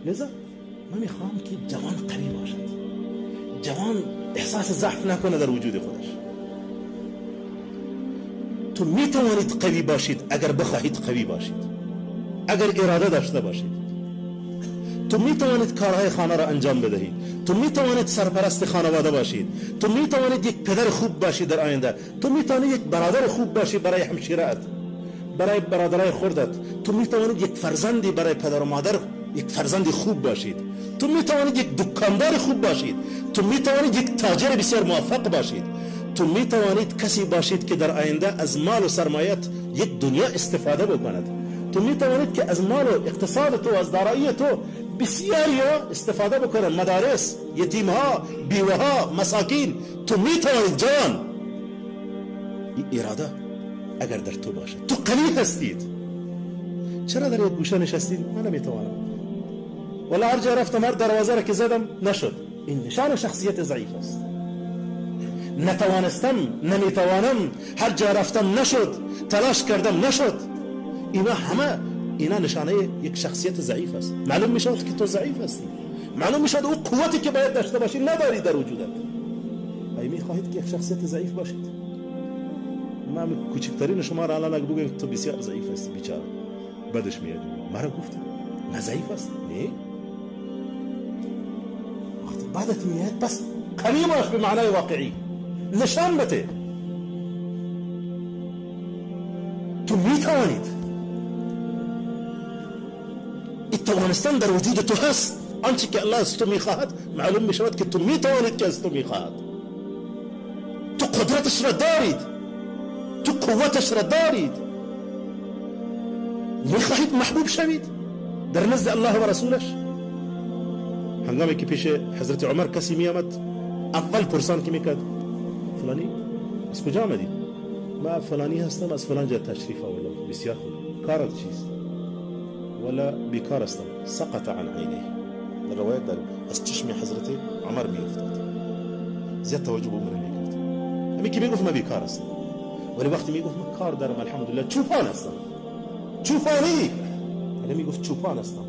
لذا من میخوام که جوان قوی باشد، جوان احساس ضعف نکنه در وجود خودش. تو میتوانید قوی باشید اگر بخواهید قوی باشید، اگر اراده داشته باشید. تو میتوانید کارهای خانه را انجام بدهید، تو میتوانید سرپرست خانواده باشید، تو میتوانید یک پدر خوب باشید در آینده، تو میتوانید یک برادر خوب باشی برای همشیره‌ات، برای برادرای خردت، تو میتوانید یک فرزندی برای پدر و مادر، یک فرزند خوب باشید، تو میتوانید یک دکاندار خوب باشید، تو میتوانید یک تاجر بسیار موفق باشید، تو میتوانید کسی باشید که در آینده از مال و سرمایت یک دنیا استفاده بکند. تو میتوانید که از مال و اقتصاد تو، از دارایی تو بسیاری استفاده بکنند، مدارس، یتیم ها، بیوه ها، مساکین. تو میتوانید جوان، این اراده اگر در تو باشد، تو قوی هستید. چرا در یک گوشه نشستید؟ من نمیتوانم، ولی هر جا رفتم، هر دروازه را که زدم نشد. این نشان شخصیت ضعیف است. نتوانستم، نمیتوانم، هر جا رفتم نشد، تلاش کردم نشد، اینا همه اینا نشانه یک شخصیت ضعیف است. معلوم میشود که تو ضعیف هستی، معلوم میشود او قوتی که باید داشته باشی نداری در وجودت. ای میخواهید که یک شخصیت ضعیف باشید؟ من کوچکترین شما را الان اگه بگویم تو بسیار ضعیف هستی بیچاره، بدش میاد. مرا گفتی نه ضعیف است؟ نه، وقتی بعدت میاد پس قوی باش به معنای واقعی، نشان بده تو میتوانید. این توانستن در وجود تو هست. آنچه که الله از تو میخواهد معلوم میشود که تو میتوانید که از تو میخواهد. تو قدرتش را دارید، تو قوتش را دارید. میخواهید محبوب شوید در نزد الله و رسولش؟ هنگامی که پیش حضرت عمر کسی میآمد، اول پرسان که میکرد فلانی از کجا آمدی؟ ما فلانی هستم، از فلان جا تشریف آوردم. بسیار خوب، کارت چیست؟ ولا بیکار هستم. سقط عن عینه، در روایت داریم از چشم حضرت عمر میافتاد. زیاد توجه به امر نمیکرد. همین که میگفت من بیکار هستم، ولی وقتی میگفت من کار دارم الحمدلله، چوپان هستم، چوپانی، اگه میگفت چوپان هستم،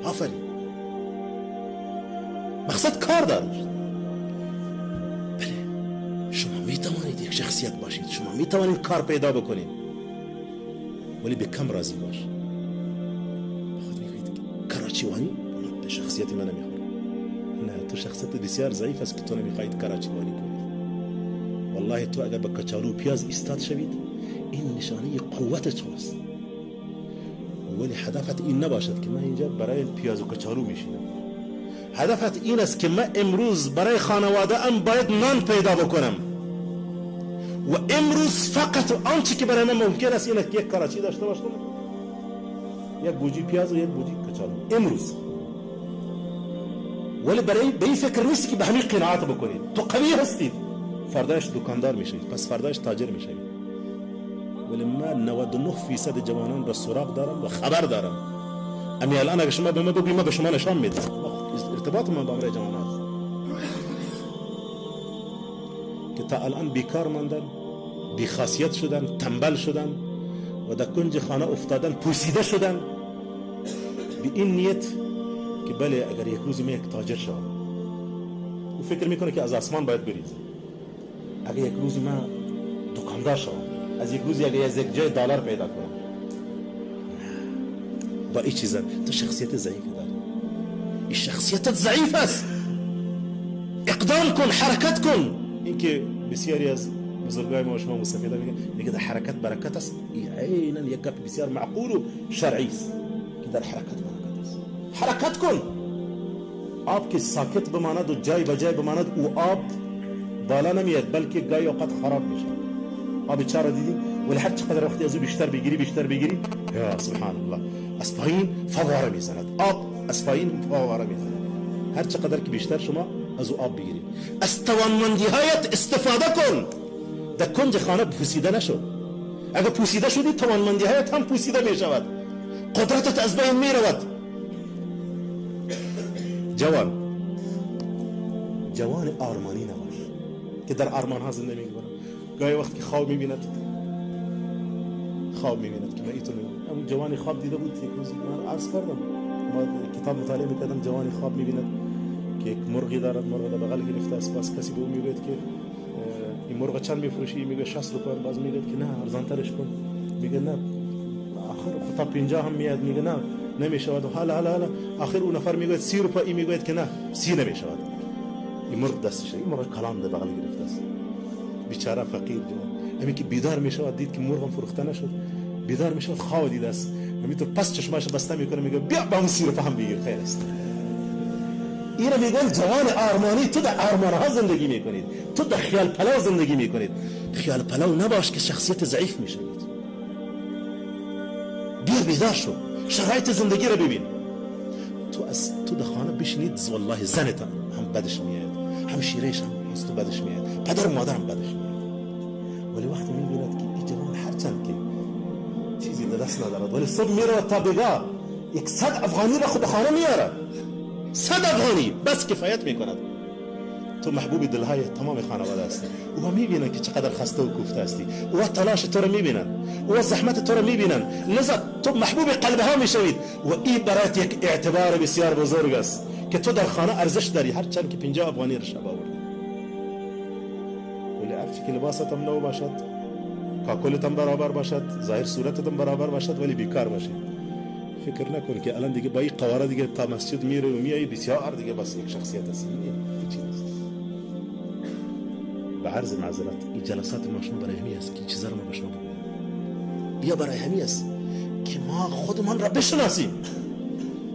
آفرین، مقصد کار دارم. بله، شما میتوانید یک شخصیت باشید، شما میتوانید کار پیدا بکنید، ولی به کم راضی باش. خود میگویید کراچیوانی به شخصیت من نمیخوره. نه، تو شخصیت بسیار ضعیف است که تو نمیخواهید کراچیوانی کنید. والله تو اگر به کچالو پیاز ایستاد شوید، این نشانه قوت توست. ولی هدفت این نباشد که من اینجا برای پیاز و کچالو میشینم. هدفت این است که من امروز برای خانواده ام باید نان پیدا بکنم و امروز فقط آنچه که برای من ممکن است این است که یک کراچی داشته باشم، یک بوجی پیاز و یک بوجی کچالو امروز. ولی برای به این فکر نیست که به همین قناعت بکنید. تو قوی هستید، فردایش دکاندار میشوید، پس فردایش تاجر میشوید. ولی من 99% جوانان را سراغ دارم و خبر دارم. امی الان اگه شما به من بگویید، من به شما نشان میدم. ارتباط من با امر جوانان است که تا الان بیکار ماندن، بیخاصیت شدن، تنبل شدن و در کنج خانه افتادن، پوسیده شدن، به این نیت که بله اگر یک روزی من یک تاجر شوم، او فکر میکنه که از آسمان باید بریزه. اگر یک روزی من دکاندار شوم، از یک روزی اگر از یک جای دلار پیدا کنم، با این چیزا تو شخصیت ضعیفی داری. این شخصیتت ضعیف است. اقدام کن، حرکت کن. این که بسیاری از بزرگای ما و شما مستفیده میگن، میگه در حرکت برکت است. این عینا یک گپ بسیار معقول و شرعی است که در حرکت برکت است. حرکت کن. آب که ساکت بماند و جای به جای بماند، او آب بالا نمیاد، بلکه گاهی اوقات خراب میشه. آب چرا دیدی؟ ولی هر چقدر وقتی از او بیشتر بگیری، بیشتر بگیری، یا سبحان الله، از پایین فواره میزند. آب از پایین فواره میزند. هر چقدر که بیشتر شما از او آب بگیرید، از توانمندی هایت استفاده کن. در کنج خانه پوسیده نشو. اگر پوسیده شدی، توانمندی هایت هم پوسیده می شود، قدرتت از بین می رود. جوان، جوان آرمانی نباش که در آرمان ها زندگی میکنه. گاهی وقت که خواب میبیند، خواب میبیند که من ایتو میبینم. اون جوانی خواب دیده بود یک روزی، من عرض کردم ما کتاب مطالعه میکردم، جوانی خواب میبیند که یک مرغی دارد، مرغ در بغل گرفته است. باز کسی به او میگوید که این مرغ چند میفروشی؟ میگه 60 روپیه. باز میگه که نه ارزانترش کن. میگه نه، آخر تا 50 هم میاد. میگه نه نمیشود. حالا حالا حالا آخر اون نفر میگه 30 روپیه، این میگه که نه 30 نمیشود. این مرغ دستش، این مرغ کلان در بغل گرفته است. بیچاره فقیر جوان همین که بیدار میشود دید که مرغم فروخته نشد. بیدار میشود خواب دیده است، همینطور پس چشماش بسته میکنه، میگه بیا با اون 30 روپیه هم بگیر خیر است. اینو میگن جوان آرمانی. تو در آرمانها زندگی میکنید، تو در خیال پلو زندگی میکنید. خیال پلو نباش که شخصیت ضعیف میشوید. بیا بیدار شو، شرایط زندگی رو ببین. تو از تو در خانه بشینید والله زنت هم بدش میاد، هم شیرش هم از تو بدش میاد، پدر و مادر هم بدش میاد. ولی وقتی میبیند که این جوان هرچند که چیزی در دست ندارد، ولی صبح میره تا بگاه 100 افغانی را خود خانه میاره، 100 افغانی بس کفایت میکند. تو محبوب دلهای تمام خانواده هستی. او میبینن که چقدر خسته و کوفته هستی، او تلاش تو رو میبینن، او زحمت تو رو میبینن، لذا تو محبوب قلبها میشوید. و این برایت یک اعتبار بسیار بزرگ است که تو در خانه ارزش داری، هرچند که 50 افغانی را شب آوردی. ولی هرچی که لباست هم نو باشد، کاکلت هم برابر باشد، ظاهر صورتت هم برابر باشد، ولی بیکار باشید. فکر نکن که الان دیگه با این قواره دیگه تا مسجد میره و میای بسیار دیگه بس یک شخصیت هستی. هیچ نیست. به عرض معذرت این جلسات ما شما برای همی است که چیزا رو ما به شما بگویم. بیا برای همی است که ما خودمان را بشناسیم.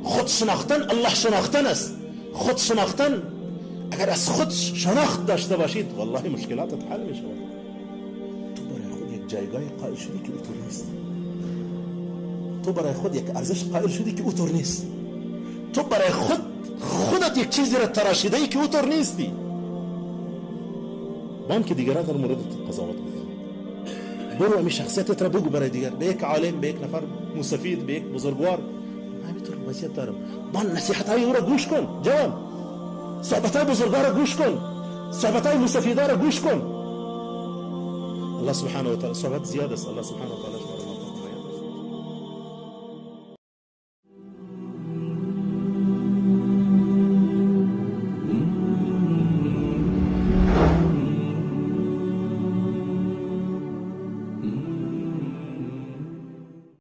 خود شناختن الله شناختن است. خود شناختن، اگر از خود شناخت داشته باشید والله مشکلاتت حل می شود. تو برای خود یک جایگاه قائل شدی که اوتور نیست. تو برای خود یک ارزش قائل شدی که اوتور نیست. تو برای خودت یک چیزی را تراشیده ای که اوتور نیستی. بان که دیگران در مورد قضاوت میکنن. برو امی شخصیتت را بگو برای دیگر، به یک عالم، به یک نفر مستفید، به یک بزرگوار. من همینطور وضعیت دارم. بان نصیحت های او را گوش کن جوان، صحبت های بزرگوار را گوش کن، صحبت های مستفیدا را گوش کن. الله سبحانه و تعالی صحبت زیاد است. الله سبحانه و تعالی